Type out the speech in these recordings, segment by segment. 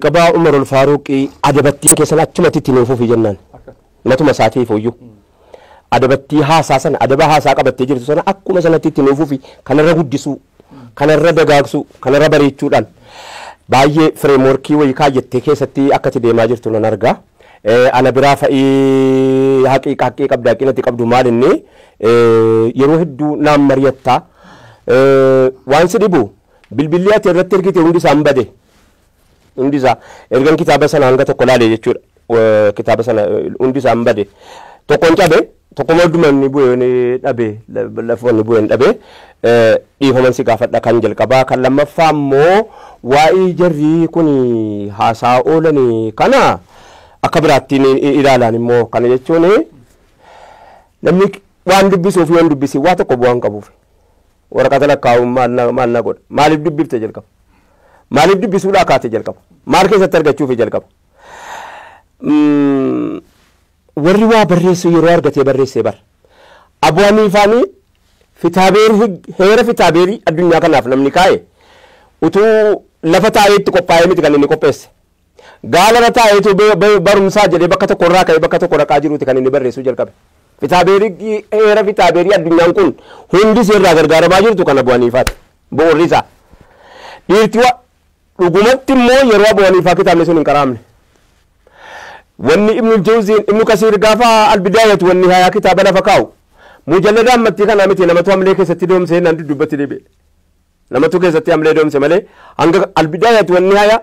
Jalqabaa Umarul Faaruqii adabattiin keessan achumatti itti nuufuufi jennaan. Matuma isaatiif iyyuu. Adabattii haasaa sana adaba haasaa qabattee jirtu sana akkuma sanatti itti nuufuufi kanarra guddisuu, kanarra dagaagsuu, kanarra bareechuudhaan baay'ee fireemworkii wayii kaayyattee keessatti akka itti deemaa jirtu nan argaa. Ana biraa fa'ii haqiiqa haqqii qabda haqinatti qabdu maal inni yeroo hedduu naan mari'attaa. Waan si dhibu bilbilli ati irratti ergite hundi isaa hin bade. Hundi isaa ergan kitaaba sana hanga tokko laale jechuudha. Kitaaba sana hundi isaa hin bade. Tokkoon cabe tokko modduma inni bu'e ni dhabe lafa inni bu'e ni dhabe dhiifaman si gaafadha kan jalqabaa kan lammaffaa immoo waa'ee jarri kun haasaa oolan kana akka biraattiin ilaalan immoo kana jechuun namni waan dubbisuuf yoo hin dubbisiin waa tokko bu'aa hin qabuuf waraqata lakkaa'uun maal na godha maaliif dubbifte jalqaba maaliif dubbisuudhaa kaate jalqaba maal keessatti argachuuf jalqaba warri waa barreessu yeroo argatee barreessee bara Abu Haniifaanii fitaabeerii heera fitaabeerii addunyaa kanaaf namni kaa'e utuu lafa taa'ee itti qophaa'ee miti kan inni qopheesse. Gaalarra taa'eetu barumsaa jedhee bakka tokko irraa ka'ee bakka tokko dhaqaa jiruuti kan inni barreessuu jalqabe. Fitaabeerii heera fitaabeerii addunyaan kun hundi irraa gargaaramaa jirtu kan Abu Haniifaati. Bu'uurri isaa. Dhiirti dhugumatti immoo yeroo Abu Haniifaa kitaabni sun hin qaraamne. Wanni Ibnu Jawziin Ibnu Kasiir gaafa Albidaayatu wanni hayaa kitaaba lafa kaa'u mujallada ammattii kanaa miti namatu hamlee keessatti doomsee naan duddubbatti deebi'e. Namatu keessatti hamlee doomse malee hanga Albidaayatu wanni hayaa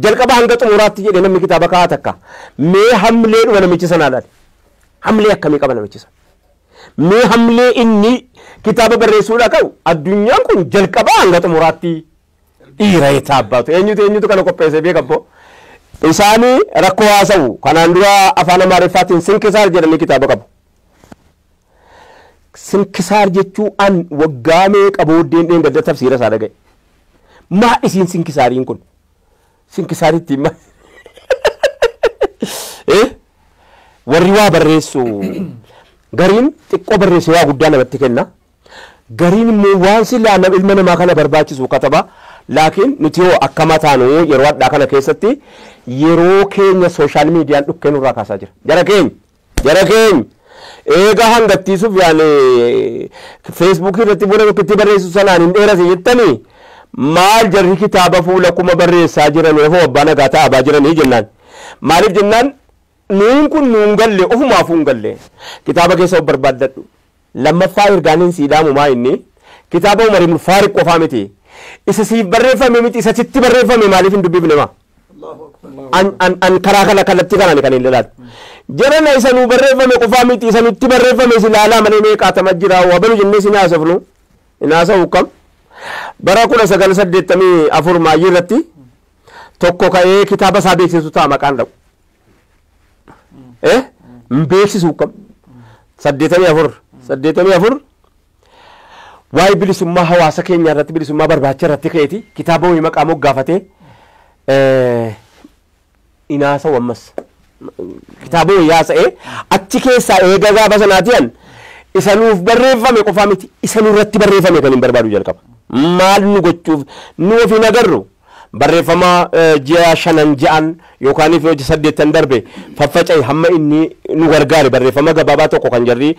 jalqaba hanga xumuraatti jedhee namni kitaaba kaa'aa takka mee hamlee dhuma namichi sanaa laale. Hamlee akkamii qaba namichi sana? Mee hamlee inni kitaaba barreessuudhaa qabu addunyaan kun jalqaba hanga xumuraatti dhiira taabbaatu. Eenyutu kana qopheessee beeka abboo? Isaanii rakkoo haasa'u kanaan dura afaan Amaariffaatiin sinkisaar jedhanii kitaaba qabu. Sinkisaar jechuu an waggaa meeqa booddeen dheengadda tafsiira isaa dhaga'e. Maa isiin sinkisaariin kun? Sinkisaaritti ma? Warri waa barreessu gariin xiqqoo barreesse waa guddaa namatti kenna. Gariin immoo waan silaa ilma namaa kana barbaachisu kataba. Laakiin nuti yoo akka mataanu yeroo addaa kana keessatti yeroo keenya sooshaal miidiyaan dhukkee nurraa kaasaa jira. Jara keenya eega hangattiisuuf yaani feesbuukii irratti buna tokkotti barreessu sanaan hin dheerate jettanii maal jarri kitaaba fuula kuma barreessaa jiran ofoo abbaa nagaa ta'aa jiranii jennaan. Maaliif jennaan nuun kun nuun galle ofumaafuu hin galle kitaaba keessa of barbaaddadhu. Lammaffaa ergaaniin siidaamu maa inni kitaaba Umar ibn Faariq qofaa miti. Isa siif barreeffame miti isa sitti barreeffame maaliif hin dubbifne maa? An karaa kana kallattii kanaan kan hin ilaalu. Jarana isa nuu barreeffame qofaa miti isa nutti barreeffame si ilaalaa malee meeqaatama jira wabalu jennee si haasofnu hin haasa'u kam. Bara 1984 maayyii irratti tokko ka'ee kitaaba isaa beeksisu ta'a maqaan dha'u. Beeksisu kam? 84 waa'ee bilisummaa hawaasa keenya irratti bilisummaa barbaacha irratti ka'eeti kitaaba wayii maqaa moggaafatee inaasa wammas kitaaba wayii haasa'ee achi keessaa eega gaafa sanaatiin isa nuuf barreeffame qofaa miti isa nurratti barreeffame kan hin barbaadu jalqaba. Maal nu gochuuf nu ofiin agarru barreeffama ji'a 5 ja'an yookaan if hojii 8 darbe faffaca'e hamma inni nu gargaare barreeffama gabaabaa tokko kan jarri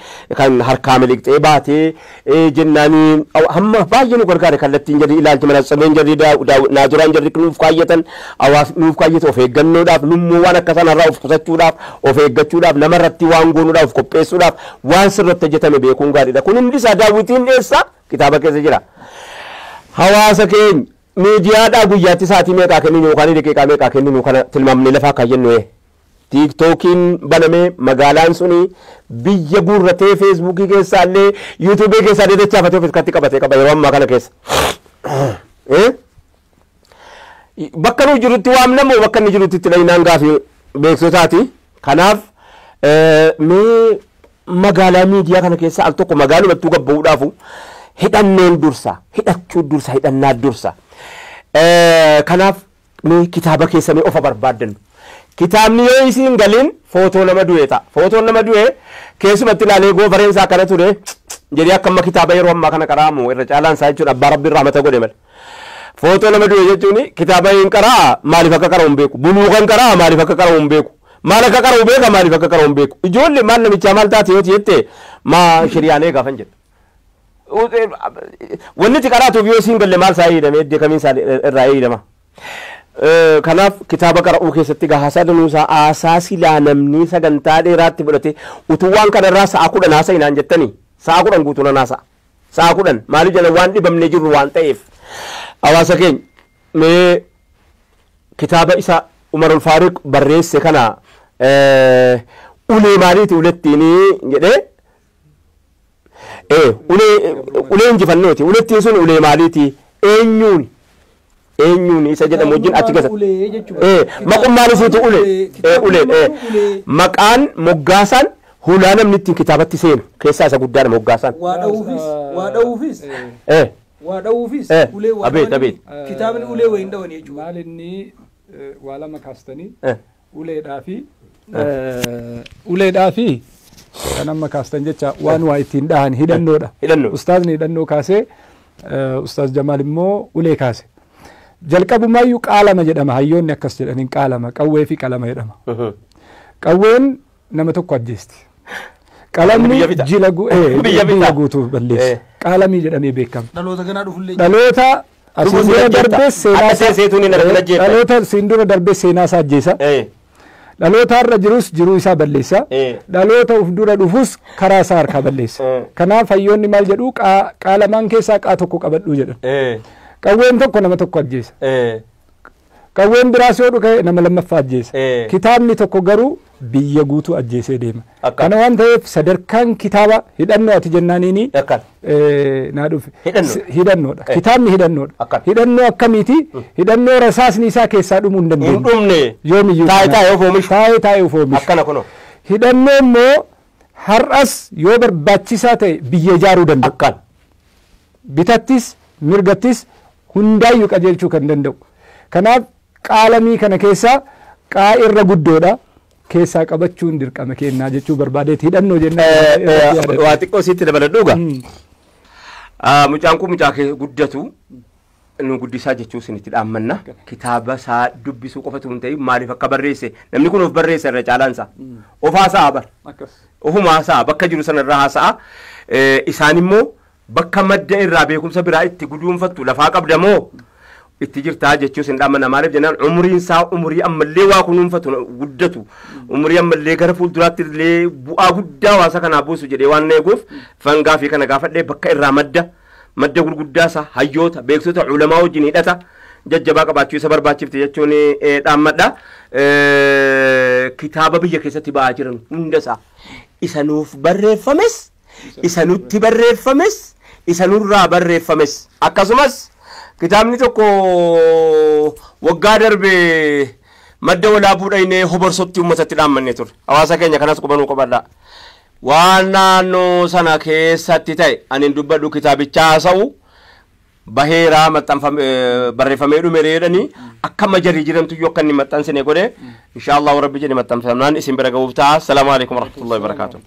kan harkaa miliqxee baatee jennaanii hamma baay'ee nu gargaare kallattiin jarri ilaalchi mana jarri naazuraan jarri nuuf kaayyatan hawaasni nuuf kaayyate of eeggannoodhaaf nummoo waan akka sanarraa of qusachuudhaaf of eeggachuudhaaf namarratti waan goonuudhaaf of qopheessuudhaaf waan sirratti hojjetame beekuun gaariidha. Kun hundi isaa daawwitiin dhiyeessa kitaaba keessa jira. Hawaasa keenya miidiyaadhaa guyyaatti sa'aatii meeqaa kenninu yookaan daqiiqaa meeqaa kenninu kana tilmaamnee lafaa kaayyannu. Tiiktookiin banamee magaalaan suni biyya guurratee feesbuukii keessaa illee yuutuubii keessaa illee dachaafatee of itti qabatee qaba yeroo ammaa kana keessa. Bakka nu jirutti waamnamu bakka inni jirutti itti dhahinaan gaafii beektotaati. Kanaaf mee magaalaa miidiyaa kana keessa al tokko magaalumattuu gabba'uudhaafu hidhannoon dursa hidhachuu dursa hidhannaa dursa. Kanaaf mee kitaaba keessa mee ofa barbaaddannu. Kitaabni yoo isiin galiin footoo nama du'e ta'a. Footoon nama du'e keessumatti ilaalee goofareen isaa akkana ture jedhee akka amma kitaaba yeroo ammaa kana qaraamu irra caalaan isaa jechuudha abbaa rabbi irraa mata godhe malee. Footoo nama du'e jechuun kitaaba hin qaraa maaliif akka qara'u hin beeku. Buluuqa hin qaraa maaliif akka qara'u hin beeku. Maal akka qara'u beeka maaliif akka qara'u hin beeku. Ijoollee maal namichaa maal taate yoo jette maa shiriyaanee gaafan jedha. Wanni itti qaraatuuf yoo siin galle maal isaa eeyyame iddoo kamiin isaa irraa eeyyama. Kanaaf kitaaba qara'uu keessatti haasaa danuusaa haasaa silaa namni sagantaa dheeraatti fudhate utuu waan kanarraa sa'a 10 haasa'inaan naan jettanii sa'a 10 guutuu nan haasa'a. Sa'a 10 maaliif jala waan dhibamnee jirru waan ta'eef. Hawaasa keenya mee kitaaba isa Umarul Faaruq barreesse kana ulee maaliiti ulettiin jedhee ulee injifannooti ulettiin sun ulee maaliiti eenyuun eenyuun isa jedhamu wajjin achi keessa maqummaan isiitu ulee ulee maqaan moggaasaan hulaa namni ittiin kitaabatti seenu keessaa isa guddaadha moggaasaan. Waa dha'uufis waa dha'uufis ulee waa kitaabni ulee wayiin dha'an jechuudha. Maal inni waa lama kaastanii uleedhaa fi kan amma kaastan jecha waan waa ittiin dhahan hidhannoodha. Ustaazni hidhannoo kaasee Ustaaz Jamaal immoo ulee kaase. Jalqabumaayyuu qaalama jedhama hayyoonni akkas jedhaniin qaalama qawwee fi qalama jedhama. Qawween nama tokko ajjeesti. Qalamni jila biyya guutuu balleessa. Qaalamii jedhamee beekama. Dhaloota ganaa dhufullee. Dhaloota asiin dura darbee seenaa dhaloota asiin dura darbee seenaa isaa ajjeesa. Dhaloota har'a jirus jiruu isaa balleessa. Dhaloota uf dura dhufus karaa isaa harkaa balleessa. Kanaaf hayyoonni maal jedhu qaalamaan keessaa qaa tokko qabadhuu jedhan. Qawween tokko nama tokko ajjeesa. Qawween biraas yoo dhufe nama lammaffaa ajjeesa. Kitaabni tokko garuu biyya guutuu ajjeesee deema. Kana waan ta'eef sadarkaan kitaaba hidhannoo ati jennaaniini naa dhufe. Hidhannoodha. Kitaabni hidhannoodha. Hidhannoo akkamiiti? Hidhannoo rasaasni isaa keessaa dhumuu hin dandeenye. Hin dhumne. Yoomiyyuu. Taa'ee taa'ee of oomishu. Taa'ee taa'ee of oomishu. Akkana kunoo. Hidhannoo immoo har'as yoo barbaachisaa ta'e biyya ijaaruu danda'u. Akkan. Bitattis mirgattis hundaayyuu qajeelchuu kan danda'u. Kanaaf qaalamii kana keessaa qaa irra guddoodha. Keessaa qabachuun dirqama kennaa jechuu barbaadeeti hidhannoo jennaan. Waa xiqqoo sitti dabaladhu egaa. Mucaan kun mucaa guddatu nu guddisaa jechuu isinitti dhaammanna. Kitaaba isaa dubbisuu qofatu hin ta'in maaliif akka barreesse namni kun of barreessa irra caalaan isaa. Of haasa'a bara. Ofuma haasa'a bakka jiru sana irraa haasa'a. Isaan immoo bakka madda irraa beekumsa biraa itti guduunfattu lafaa qabda moo itti jirtaa jechuu isin dhaammanna maaliif jennaan umriin isaa umrii ammallee waa kunuunfatu guddatu umrii ammallee gara fuulduraatti illee bu'aa guddaa hawaasa kanaa buusu jedhee waan eeguuf fangaa fi kana gaafadhee bakka irraa madda gurguddaa isaa hayyoota beeksota culamaa wajjin hidhata jajjabaa qabaachuu isa barbaachifte jechuun dhaammadha. Kitaaba biyya keessatti ba'aa jiran hunda isaa isa nuuf barreeffames isa nutti barreeffames isa nurraa barreeffames akkasumas kitaabni tokko waggaa darbe madda walaabuu dhaynee hoborsotti uummatatti dhaammannee turre. Hawaasa keenya kanas qubanuu qabadha. Waan naannoo sana keessatti ta'e ani dubbadhu kitaabicha haasa'u baheeraa maxxanfame barreeffamee dhume jedhanii akka majarii jirantu yoo akka inni maxxansine godhe inshaallahu rabbi jedhe maxxanfamnaan isin bira ga'uuf ta'a. Assalaamu alaikum warahmatullahi wabarakaatuh.